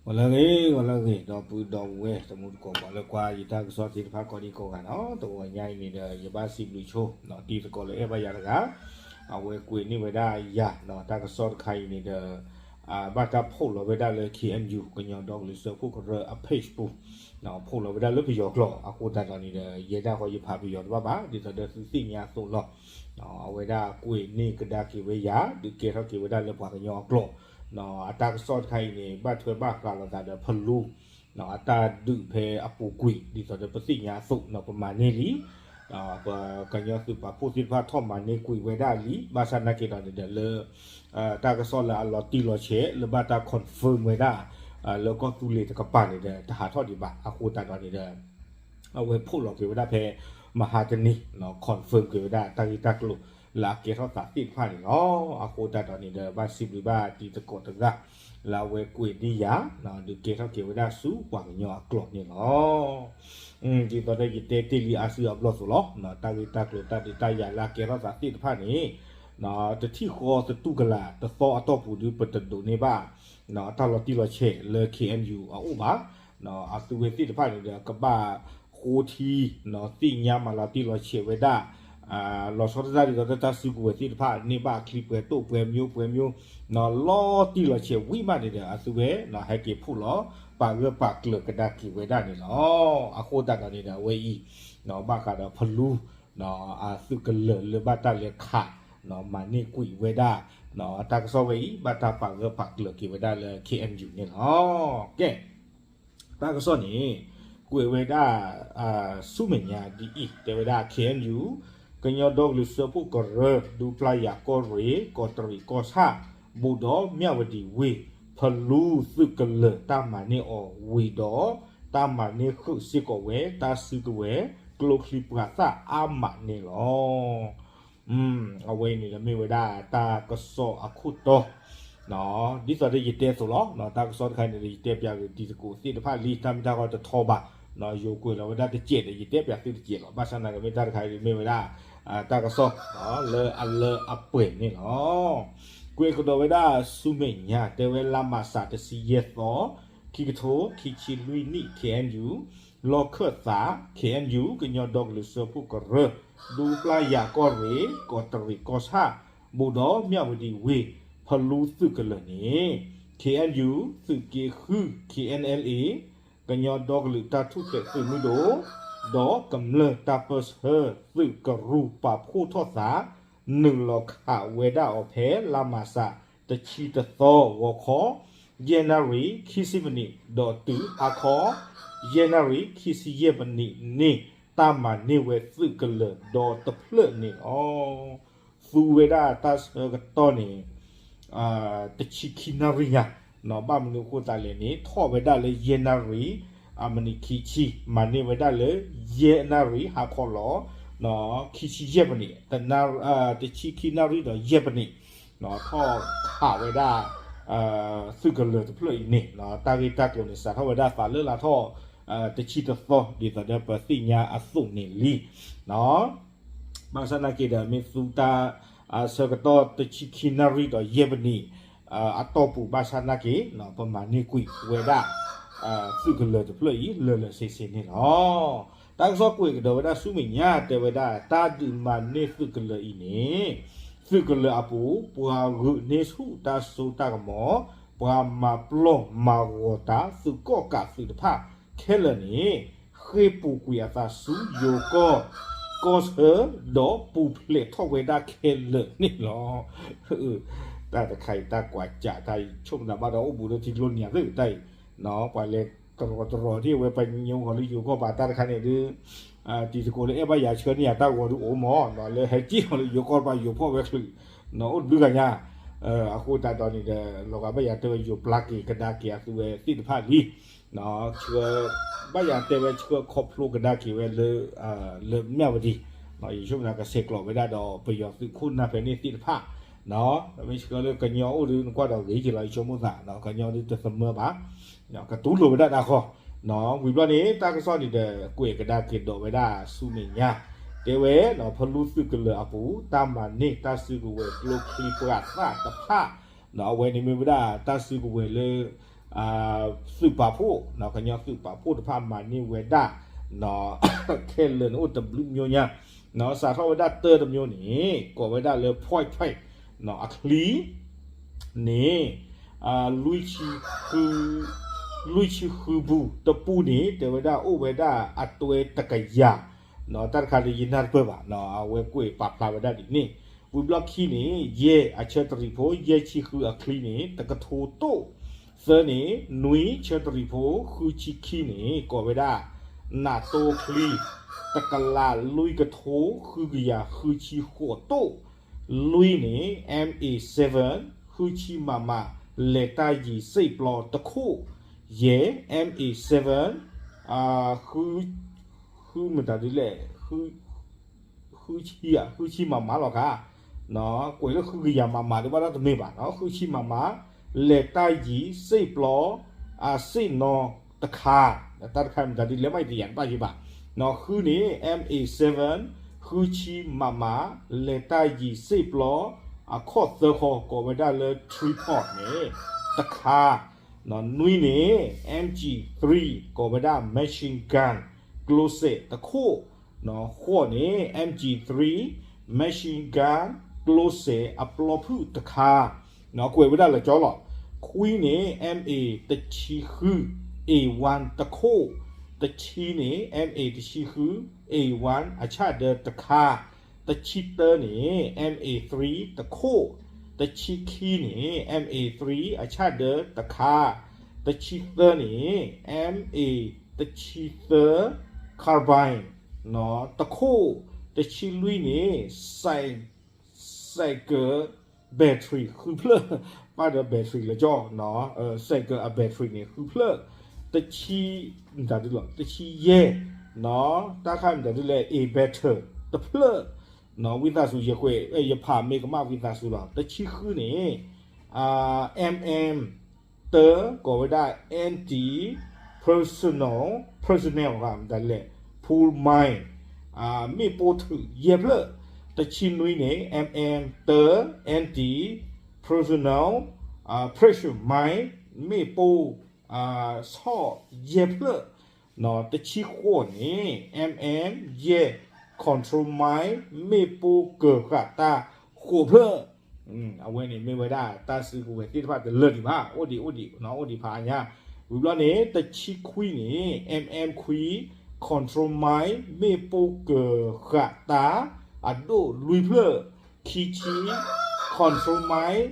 ဂီၤလၢအဂ့ၤ ဂီၤလၢအဂ့ၤ ဒီပုၢ်ဒီဝဲၢ်တံၤသကိး ပှၤလၢကွၢ်ယတၢ်ကစီၣ်သ့ၣ်တဖၣ်ကိးဒံကိးဂၤန့ၣ်, တဂီၤညါအံၤန့ၣ်ဒီး ယဘၣ်စံးဘျုးဆိ တံၤသကိးလၢအဲၣ်ဘၣ်ယၤတဂၤ, အဝဲကွဲးန့ၢ်ဝဲဒၣ်ယၤ တၢ်ကစီၣ်တခါအံၤန့ၣ်ဒီး ဘၣ်တၢ်ဖီၣ်လီၤဝဲဒၣ်လၢ ခ့ၣ်အဲၣ်ယူၣ် ကညီဒီကလုာ်စၢဖှိၣ်ကရၢအ page ပူၤ, ဖီၣ်လီၤဝဲဒၣ်လၢပယီၤကျိာ် အဃိသတးဒီးန့ၣ်ဒီး ယဲဒၣ်ဃီယဖးပယီၤတဘၣ်ဘၣ် ဒ်သိးဒီးသုသ့ၣ်ညါအသိးလီၤ. အဝဲဒၣ်ကွဲးန့ၢ်ကဒါက့ၤဝဲယၤ ဒုးကဲထီၣ်က့ၤဝဲဒၣ်လၢပှၤကညီအကျိာ်, အတၢ်ကစီၣ်တခါအံၤန့ၣ် ဘၣ်ထွဲဘၣ်ဃးလိာ်သးဒီးဖလူ အတၢ်ဒုးဖဲအပူၤကွံာ် ဒ်သိးဒီးပသ့ၣ်ညါအသိး ပမၤန့ၢ်လံ ပကညီသုးပာ်ဖှိၣ်သ့ၣ်တဖၣ်ထီၣ်မၤန့ၢ်ကွံာ်ဝဲဒၣ်လံ, ဘၣ်ဆၣ်နာ်က့ၤဒီးန့ၣ်ဒီးလၢ တၢ်ကစီၣ်လၢအလီၤတံၢ်လီၤဆဲး လၢဘၣ်တၢ် confirm ဝဲဒၣ် လၢကီၢ်သူလ့ၤတကပၤန့ၣ်ဒီး တဟးထီၣ်ဒံးဘၣ် အဃိသတးဒီးန့ၣ်ဒီး အဝဲဖီၣ်လီၤက့ၤဝဲဒၣ်ဖဲ မဟါတနံၤ confirm က့ၤဝဲဒၣ်တၢ်ဂ့ၢ်တၢ်ကျိၤ လၢအကဲထီၣ်သးသ့ၣ်တဖၣ်န့ၣ်လီၤ. အဃိသတးဒီးန့ၣ်ဒီး ဘၣ်စံးဘျုးဘၣ်တံၤသကိးတဂၤ လၢအဝဲကွဲးန့ၢ်ယၤ ဒုးကဲထီၣ်က့ၤဝဲဒၣ်ဆူပှၤကညီအကျိာ်န့ၣ်လီၤ. ဒ်သိးဒီးယတဲတ့ၢ်လံအါစုအဘျီၣ်အသိးလီၤ, တၢ်ဂ့ၢ်တၢ်ကျိၤတၢ်ဒုးတၢ်ယၤလၢအကဲထီၣ်သးသ့ၣ်တဖၣ်န့ၣ် တထံၣ်ဃီသတူၢ်ကလာ်တသီအတီၢ်ပူၤဒုး ပတဒိးန့ၢ်ဘၣ် တၢ်လီၤတံၢ်လီၤဆဲးလၢ ခ့ၣ်အဲၣ်ယူၣ် အအိၣ်ဘၣ်. အသုဝဲသ့ၣ်တဖၣ်န့ၣ်ဒီး ကဘၣ်ဃိထံ သ့ၣ်ညါမၤလီၤတံၢ်လီၤဆဲးဝဲဒၣ် လီၤဆီဒၣ်တၢ်ဒ်သိးဒီးတၢ်စုကဝဲၤသ့ၣ်တဖၣ် န့ၢ်ဘၣ်အချံပှဲၤတိၣ်ပှဲၤမျိးပှဲၤမျိး လီၤတံၢ်လီၤဆဲးဝံၤမးန့ၣ်ဒီး အသုဝဲ ဟဲက့ၤဖီၣ်လီၤ ပာ်ဂၢၢ်ပာ်ကျၢၤကဒါက့ၤဝဲဒၣ်န့ၣ်လီၤ. အဃိသတးဒီးန့ၣ်ဒီး အဝဲအံၤ ဘၣ်ဃးဒီးဖလူ အသုးကလၢၤလၢဘၣ်တၢ်လဲၤခး မၤန့ၢ်ကွံာ်ဝဲဒၣ် တၢ်ကစီၣ်ဝဲအံၤ ဘၣ်တၢ်ပာ်ဂၢၢ်ပာ်ကျၢၤက့ၤဝဲဒၣ်လၢ ခ့ၣ်အဲၣ်ယူၣ် န့ၣ်လီၤ. ကဲ တၢ်ကစီၣ်န့ၣ် ကွဲးဝဲဒၣ် ဆူမဲာ်ညါဒ်အံၤ တဲဝဲဒၣ် ခ့ၣ်အဲၣ်ယူၣ် ကညီဒီကလုာ်စၢဖှိၣ်ကရၢ ဒူပျၢ်ယၤကီၢ်ရ့ၣ် ကီးတရံးကီၢ်ဆၣ် ဘူးဒီးမၠၣ်ဝတံၤဝ့ၢ် ဖလူသုးကလၢၤတၢ်မၤန့ၢ်အီၤဝံၤဒီး တၢ်မၤန့ၢ်ဃုာ်စ့ၢ်ကီးဝဲ တၢ်စုကဝဲၤ ကျိချံပှၤသၣ်အါမးန့ၣ်လီၤ. အဝဲအံၤန့ၣ်ဒီးမ့ၢ်ဝဲဒၣ်တၢ်ကစီၣ်အခိၣ်တီ ဒ်သိးဒီးယတဲအသိးလီၤ. တၢ်ကစီၣ်တခါန့ၣ်ဒီး ယတဲပၠးက့ၤတံၤသကိးသ့ၣ်တဖၣ်လံ တၢ်မ့ၢ်တၢ်ဂီၤတထီဘၣ် ယိၤကွဲးလီၤဝဲဒၣ်တစဲးဒီး ယတဲပၠးသုတစဲးလီၤ. ဘၣ်ဆၣ်သနာ်က့ မ့ၢ်တၢ်တခါအံၤမ့ၢ်ဝဲဒၣ် တၢ်ကစီၣ် လၢအလၢအပှဲၤန့ၣ်လီၤ. ကွဲးကဒီးဝဲဒၣ်ဆူမဲာ်ညါ တဲဝဲလါမးစးတဆံယဲၢ်သီ ခံကထိခံဆံလွံၢ်နံၣ် ခ့ၣ်အဲၣ်ယူၣ် လီၢ်ခၢၣ်သး ခ့ၣ်အဲၣ်ယူၣ် ကညီဒီကလုာ်စၢဖှိၣ်ကရၢ ဒူပျၢ်ယၤကီၢ်ရ့ၣ် ကီးတရံးကီၢ်ဆၣ် ဘူးဒီးမၠၣ်ဝတံၤဝ့ၢ် ဖလူသုးကလၢၤန့ၣ် ခ့ၣ်အဲၣ်ယူၣ် သုးက့ဃု ခ့ၣ်အဲၣ်အဲၣ်အ့ ကညီဒီကလုာ်တၢ်ထူၣ်ဖျဲးသုးမုၢ်ဒိၣ် ဒီးကမျၢၢ်တၢ်ပၢၢ်ဆၢသုးကရူၢ်ပာ်ဖှိၣ်ထီၣ်သး နုာ်လီၤခးဝဲဒၣ်အီၤဖဲလါမးစး တဆံတသီဂီၤခီ ယဲၢ်နၣ်ရံၣ်ခံဆံမံးနံး ဒီးတုၤဟါခီ ယဲၢ်နၣ်ရံၣ်ခံဆံယဲၢ်မံးနံးန့ၣ် တၢ်မၤန့ၢ်ဝဲသုးကလၢၤဒီတဖျၢၣ်န့ၣ်လီၤ. သူဝဲဒၣ်တၢ်ဆၢကတီၢ်န့ၣ် တဆံခံနၣ်ရံၣ်ညါ ဘၣ်မနုၤအဃိသတးလဲၣ်န့ၣ် ထီၣ်ဝဲဒၣ်လၢယဲၢ်နၣ်ရံၣ် အမံးနံးခံဆံ မၤန့ၢ်ဝဲဒၣ်လၢ ယဲၢ်နၣ်ရံၣ်ဟါခီလီၤ ခံဆံယဲၢ်မံးနံး တဆံခံနၣ်ရံၣ်ဒီးယဲၢ်မံးနံး ထီၣ်ခးဝဲဒၣ် သုးကလၢၤတဖျၢၣ်အံၤန့ၣ် တၢ်ဂ့ၢ်တၢ်ကျိၤန့ၣ် စးထီၣ်ဝဲဒၣ်သးလၢလါထီၣ် တဆံတသီ ဒ်သိးဒီးပသ့ၣ်ညါအသိးန့ၣ်လံ ဘၣ်ဆၣ်သနာ်က့ဒီး မ့ၢ်သူတၢ် ဆၢကတီၢ်တဆံခံနၣ်ရံၣ်ဒီးယဲၢ်မံးနံး အတီၢ်ပူၤဘၣ်ဆၣ်သနာ်က့ ပမၤန့ၢ်ကွံာ်ဝဲဒၣ် သုးကလၢၤတဖျၢၣ်အံၤ လၢာ်လၢာ်ဆ့ဆ့န့ၣ်လီၤ. တၢ်ကစီၣ်ကွဲးကဒီးဝဲဒၣ်ဆူမဲာ်ညါ တဲဝဲဒၣ် တၢ်ဒုးမၤန့ၢ်သုးကလၢၤအံၤန့ၣ် သုးကလၢၤအပူၤ ပှၤဂုာ်န့ၢ်ဆူၣ်တၢ်စိတၢ်ကမီၤ ပှၤမၤပျီၢ်မၤဂီၤတၢ် သုးကီၣ်ကးသုးတဖၣ်ခဲလၢာ်န့ၣ် ဃ့ၢ်ပူၤကွံာ်အသးဆူယိၤကီၢ် ကီၢ်ဆၢ ဒီးပူၤဖျဲးထီၣ်ဝဲဒၣ်ခဲလၢာ်န့ၣ်လီၤ. တၢ်တခါအံၤ တၢ်ကွၢ်စးတၢ်အံၤ ဆိကမိၣ်သးဘၣ်ဒီးအိၣ်ဘူးလၢထံကျိနံၤသ့ၣ်တၢ်အံၤ ပှၤလဲၤတရီၤတရီၤထံၣ်ဝဲ ပှၤညိကွံာ်လၢယိၤကီၢ်ပၤ တၢ်တခါန့ၣ်ဒုး တံၤသကိးလၢအဲၣ်ဘၣ်ယၤဆှၢန့ၢ်ယၤတၢ်ဂီၤဒုးအိၣ်မး လၢဟဲက့ၢ်အီၤလၢယိၤကီၢ်ပၤ ယိၤဖီၣ်ဝဲချုး အိၣ်တဘျုးဂၤညါ အဃိသတးဒီးန့ၣ်ဒီး လီၤဂာ်ဘၣ်ယၤတဲဝဲ ယိၤပျါက့ၤကဒါက့ၤအသုဝဲသ့ၣ်တဖၣ်လံ ဆှၢ ဘၣ်ယၤတဲဝဲဆှၢခီဖျိကဒါက့ၤဝဲလၢ လၢမၠၣ်ဝတံၤ ယဆိကမိၣ်ကဆဲးကျိးဝဲဒၣ်ဒီး ပယီၤသုးခိၣ်နၢ်ဖဲန့ၣ်သ့ၣ်တဖၣ် မ့ၢ်ဆှၢလၢကညီအိၣ်ဒုး နကွၢ်ဒီးဂ့ၤက့ၤလီၤ ယဆိကမိၣ်သး ကညီဒုးတသမၢဘၣ် ကတူၢ်လိာ်ဝဲဒၣ်တၢ်ဃီ ဝံၤဘျီန့ၣ် တၢ်ကစီၣ်န့ၣ်ဒီး ကွဲးကဒါက့ၤဒီးဝဲဒၣ်ဆူမဲာ်ညါ တဲဝဲ ဖလူသုးကလၢၤအပူၤ တၢ်မၤန့ၢ်တၢ်စုကဝဲၤကျိချံပှၤသၣ်တဖၣ် အဝဲန့ၣ်မ့ၢ်ဝဲဒၣ်တၢ်စုကဝဲၤလၢ သုးပာ်ဖှိၣ်, ကညီသုးပာ်ဖှိၣ်တဖၣ်မၤန့ၢ်ဝဲဒၣ် ခဲလၢာ်န့ၣ်အိၣ်တဘျုးမျိုးညါ, စးထီၣ်ဝဲဒၣ်တၢတမျိုးန့ၣ် ကိးဝဲဒၣ်လၢ point point အချံန့ၣ် လွံၢ်ဆံဃုပူၤ တပူၤန့ၣ် တဲဝဲဒၣ်အိၣ်ဝဲဒၣ်အတွဲတကယၤ, တၢ်တခါဒီးယနၢ်တပၢၢ်ဘၣ်, အဝဲကွဲးပာ်ဖျါဝဲဒၣ်ဒ်န့ၣ်, ဝံၤဘျီခံန့ၣ် ယဲၢ်အဆၢတရံးဖိ ယဲၢ်ဆံဃုအချံန့ၣ် တကထိတိၣ်, သၢန့ၣ် နွံဆၢတရံးဖိ ဃုဆံခံန့ၣ် ကိးဝဲဒၣ် နးတိချံ တကလးလွံၢ်ကထိ ဃုကယၤဃုဆံဃိးတိၣ်, လွံၢ်န့ၣ် M A seven ဃုဆံမးမး လဲၤတၢ်ယံၤစ့ပျီတခိၣ်, ယဲၢ် M A seven ဃုမတၤဒ်လဲၣ် ဃုဆံမးမးလီၤခါ, ကွဲးလၢဃုကယၤမးမးဒ်ဘၣ်ဒီးတမ့ၢ်ဘၣ်, ဃုဆံမးမး လဲၤတၢ်ယံၤစ့ပျီ အစ့ၣ်နီၤတခါ, တၢ်တခါမတၤဒ်လဲၣ်မး ယတယာ်တဘၣ်ယံၤဘၣ်, ဃုန့ၣ် M A seven ဃုဆံမးမး လဲၤတၢ်ယံၤစ့ပျီ အခီၣ်သၢခီ ကိးဝဲဒၣ်လၢ tripod န့ၣ် တခါ, နွံန့ၣ် M G three ကိးဝဲဒၣ် machine gun ကျိစဲးတခိၣ်, ဃိးန့ၣ် M G three machine gun ကျိစဲးအပျီဖုၣ်တခါ, ကွဲးဝဲဒၣ်လၢကၠီလီၤ, ခွံန့ၣ် M A တဆံဃု A one တခိၣ်, တဆံန့ၣ် M A တဆံဃု A one အဆၣ်ဒၢတခါ, တဆံတၢန့ၣ် M A three တခိၣ်, တဆံခံန့ၣ် M A three အဆၣ်ဒၢတခါ, တဆံသၢန့ၣ် M A တဆံသၢ carbine တခိၣ်, တဆံလွံၢ်န့ၣ် စဲးကၢ battery ဃုဖျၢၣ်, ပၣ်ဒီး battery လၢကၠီ, စဲးကၢအ battery န့ၣ် ဃုဖျၢၣ်, တဆံ, တဆံယဲၢ်, တၢ်ခါမတၤဒ်လဲၣ် A battery တဖျၢၣ်, ဝံသးစူၤ ယကွဲး ယဖးမ့ၢ်ကမၣ်ဝံသးစူၤလီၤ, တဆံဃုန့ၣ် M M တၢ ကိးဝဲဒၣ် anti personnel, personnel မတၤဒ်လဲၣ် pool mine မ့ၣ်ပိၢ်ထုးယဲၢ်ဖျၢၣ်, တဆံနွံန့ၣ် M M တၢ anti personnel pressure mine မ့ၣ်ပိၢ်ဆီၣ်ယဲၢ်ဖျၢၣ်, တဆံဃိးန့ၣ် M M ယဲၢ် control mine မ့ၣ်ပိၢ်ကၢၤဃာ်တၢ်ဃိးဖျၢၣ်, အဝဲန့ၣ်မ့ၢ်ဝဲဒၣ်တၢ်စုကဝဲၤသ့ၣ်တဖၣ်တလၢာ်ဒံးဘၣ်, အိၣ်ဒံးအိၣ်ဒံး အိၣ်ဒံးဖးအါညါ, ဝံၤဘျီန့ၣ် တဆံခွံန့ၣ် M M ခွံ control mine မ့ၣ်ပိၢ်ကၢၤဃာ်တၢ် အဒိၣ်လွံၢ်ဖျၢၣ်, ခံဆံ control mine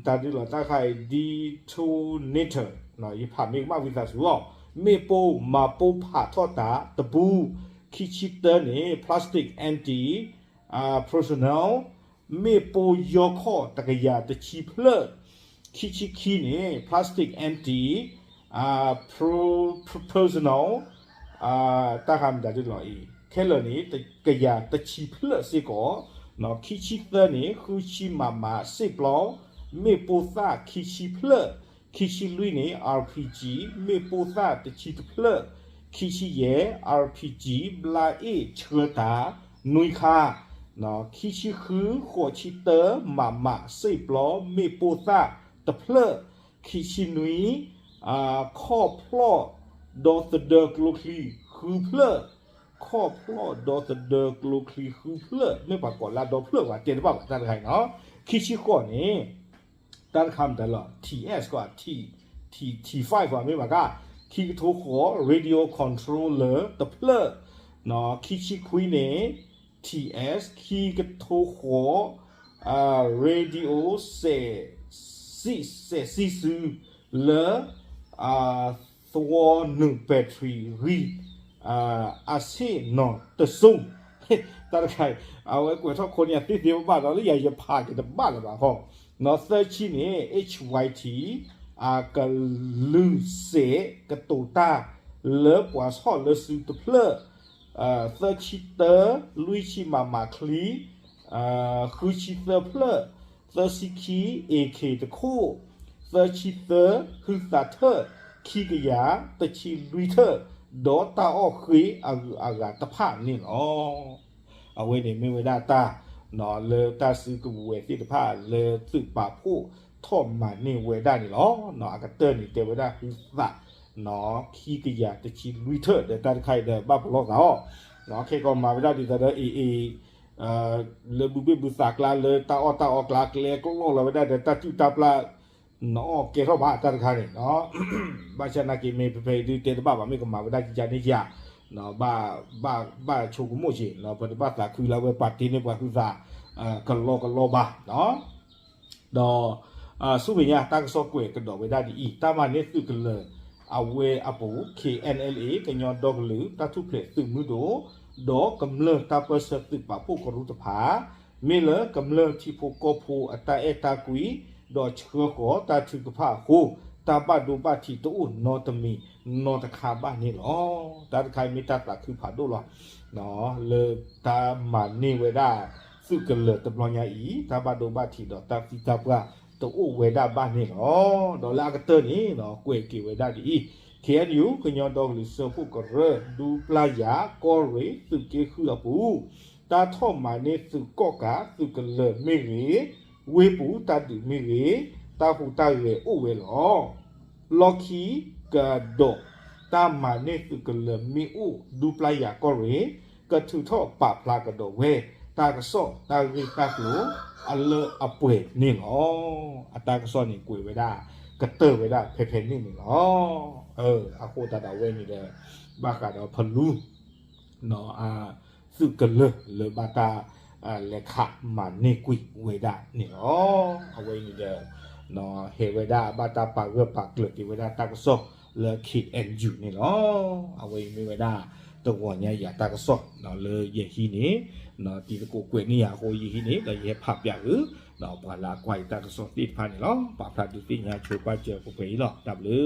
တၢ်ဒုးလီၤတၢ်ခါအံၤ detonator ယဖးမ့ၢ်ကမၣ်ဝံသးစူၤလီၤ, မ့ၣ်ပိၢ်မၤပိၢ်ဖးထီၣ်တၢ်တပူၤ, ခံဆံတၢန့ၣ် plastic anti personnel မ့ၣ်ပိၢ်ယီၢ်ခီၣ်တကယၤတဆံဖျၢၣ်, ခံဆံခံန့ၣ် plastic anti personnel တၢ်ဃါမတၤဒုးလီၤအံၤ ခဲလၢာ်န့ၣ် ကယၤတဆံဖျၢၣ်စ့ၢ်ကီး, ခံဆံသၢန့ၣ် ဃုဆံမးမးစ့ၢ်ပျီ မ့ၣ်ပိၢ်သၣ်ခံဆံဖျၢၣ်, ခံဆံလွံၢ်န့ၣ် RPG မ့ၣ်ပိၢ်သၣ်တဆံတဖျၢၣ်, ခံဆံယဲၢ် RPG ဘျါအ့ၣ်ဆှၢတၢ်နွံခါ, ခံဆံဃု ဃိးဆံတၢ မးမးစ့ၢ်ပျီ မ့ၣ်ပိၢ်သၣ်တဖျၢၣ်, ခံဆံနွံ ခီၣ်ဖျီၣ်ဒီသဒၢကျိချံဃုဖျၢၣ်, ခီၣ်ဖျီၣ်ဒီသဒၢကျိချံဃုဖျၢၣ် မ့ၢ်ပှၤကိးလၢဒီဖျၢၣ်ပှၤတဲတဘၣ်ဘၣ်တၢ်တခါအံၤနီၤ, ခံဆံဃိးန့ၣ် တၢ်တခါမတၤလီၤ T S ကီး T, T, T five ပှၤမ့ၢ်ဘၣ်ကါ, ခံကထိဃိး radio controller တဖျၢၣ်, ခံဆံခွံန့ၣ် T S ခံကထိဃိး radio စဲးစံစုလၢ သဝီနုာ် battery ဂံၢ် အဆ့ၣ်နီၤတစိၤ, တၢ်တခါအံၤ အဝဲကွဲးထီၣ်ခိန့ၣ် အသ့သ့ဘၣ်ဘၣ်ဒီး လၢယၤယဖးက့ၤတဘၣ်လၢၤဘၣ်ဃီ, သၢဆံန့ၣ် H Y T အကလုၢ်စဲးကတိၤတၢ်လၢပှၤဆီၣ်လၢစုတဖျၢၣ်, သၢဆံတၢ လွံၢ်ဆံမးမးချံ ဃုဆံသၢဖျၢၣ်, သၢဆံခံ A K တခိၣ်, သၢဆံသၢ ဟုသးထၢၣ် ခံကယၤ တဆံလွံၢ်ထၢၣ်, ဒီးတၢ်အီၣ်ဃ့အဂုၤအဂၤတဖၣ်န့ၣ်လီၤ. အဝဲန့ၣ်မ့ၢ်ဝဲဒၣ်တၢ် လၢတၢ်စုကဝဲၤသ့ၣ်တဖၣ်လၢသုးပာ်ဖှိၣ် ထီၣ်မၤန့ၢ်ဝဲဒၣ်န့ၣ်လီၤ. အကတၢၢ်န့ၣ် တဲဝဲဒၣ်ဟုသး ခံကယၤတဆံလွံၢ်ထၢၣ်ဒီး တၢ်တခါအံၤဒီး ဘၣ်ပလီၢ်သးအီၤ, ခဲကီးမၤဝဲဒၣ်ဒ်သိးဒီး အ့ၣ်အ့ၣ် လၢဘုဘ့ၣ်ဘုသးကျါ လၢတၢ်အီၣ်တၢ်အီကျါ ကျဲကလီၢ်လီၤဝဲဒၣ်ဒီး တၢ်စုၣ်တၢ်ပျၢ် နအီၣ်ကဲထီၣ်ဘၣ် တၢ်တခါန့ၣ်, ဘၣ်ဆၣ်နာ်က့ မ့ၢ်ဖဲဖဲအံၤဒုး တဲတဘၣ်ဘၣ် မ့ၢ်ကမၤဝဲဒၣ်ကယၤန့ၣ်ယၤ ဘၣ် ဘၣ်ဆိကမိၣ်က့ၤ ပတဘၣ်သးခုလၢအဝဲပာ်တ့ၢ်န့ၢ်ပှၤဟုသး ကလီကလီဘၣ်. ဒီး ဆူမဲာ်ညါ တၢ်ကစီၣ်ကွဲးကဒီးဝဲဒၣ်ဒ်အံၤ, တၢ်မၤန့ၢ်သုးကလၢၤအဝဲအပူၤ K N L A ကညီဒီကလုာ် တၢ်ထူၣ်ဖျဲးသုးမုၢ်ဒိၣ် ဒီးကမျၢၢ်တၢ်ပၢၢ်ဆၢသုးပာ်ဖှိၣ်ကရူၢ်တဖၣ် မ့ၢ်လၢကမျၢၢ်ထံဖိကီၢ်ဖိအတၢ်အဲၣ်တၢ်ကွံ ဒီးဆှၢဃီၤတၢ်ထုကဖၣ်အဃိ တၢ်ဘၣ်ဒိဘၣ်ထံးတအိၣ်နီတမံၤနီတခါဘၣ်န့ၣ်လီၤ. တၢ်တခါအံၤမ့ၢ်တၢ်သးခုဖးဒိၣ်လီၤ. လၢတၢ်မၤန့ၢ်ဝဲဒၣ် သုးကလၢၤတဘျီညါအံၤ တၢ်ဘၣ်ဒိဘၣ်ထံးဒီးတၢ်သံတၢ်ပှၢ်တအိၣ်ဝဲဒၣ်ဘၣ်န့ၣ်လီၤ. ဒီးလၢအကတၢၢ်န့ၣ် ကွဲးက့ၤဝဲဒၣ်ဒ်အံၤ, K N U ကညီဒီကလုာ်စၢဖှိၣ်ကရၢ ဒူပျၢ်ယၤ ကီၢ်ရ့ၣ် သုးက့ဃုအပူၤ တၢ်ထီၣ်မၤန့ၢ်သုးကီၣ်ကး သုးကလၢၤမ့ၢ်ဂ့ၤ, ဝ့ၢ်ပူၤတၢ်ဒုးမ့ၢ်ဂ့ၤ, တၢ်ဟူးတၢ်ဂဲၤအိၣ်ဝဲလီၤ. လီၢ်ခံကဒီး တၢ်မၤန့ၢ်သုးကလၢၤမ့ၢ်အိၣ် ဒူပျၢ်ယၤကီၢ်ရ့ၣ် ကထုးထီၣ်ပာ်ဖျါကဒီးဝဲ တၢ်ကစီၣ်တၢ်ဂ့ၢ်တၢ်ကျိၤအလၢအပှဲၤန့ၣ်လီၤ. အတၢ်ကစီၣ်န့ၣ်ကွဲးဝဲဒၣ် ကတၢၢ်ဝဲဒၣ်ဖဲဖဲန့ၣ်န့ၣ်လီၤ. အဃိသတးဒီးအဝဲန့ၣ်ဒီး ဘၣ်ဃးဒီးဖလူ သုးကလၢၤလၢဘၣ်တၢ် လဲၤခးမၤန့ၢ်ကွံာ်ဝဲဒၣ်န့ၣ်လီၤ. အဝဲအံၤန့ၣ်ဒီး ဟဲဝဲဒၣ်ဘၣ်တၢ်ပာ်ဂၢၢ်ပာ်ကျၢၤက့ၤဝဲဒၣ်တၢ်ကစီၣ်လၢ K N U န့ၣ်လီၤ. အဝဲအံၤမ့ၢ်ဝဲဒၣ် တဂီၤညါယၤတၢ်ကစီၣ်လၢယဟံးန့ၢ် တံၤသကိးကွဲးန့ၢ်ယၤအဃိ ယဟံးန့ၢ် ဒီးယဟဲဖးပၠးဃုာ် ပှၤလၢအကွၢ်ယတၢ်ကစီၣ်သ့ၣ်တဖၣ်န့ၣ်လီၤ. ပာ်ဖျါဒုးသ့ၣ်ညါဆိပာ်စၢၤပှဲၤပှဲၤအံၤလီၤ. တၢ်ဘျုး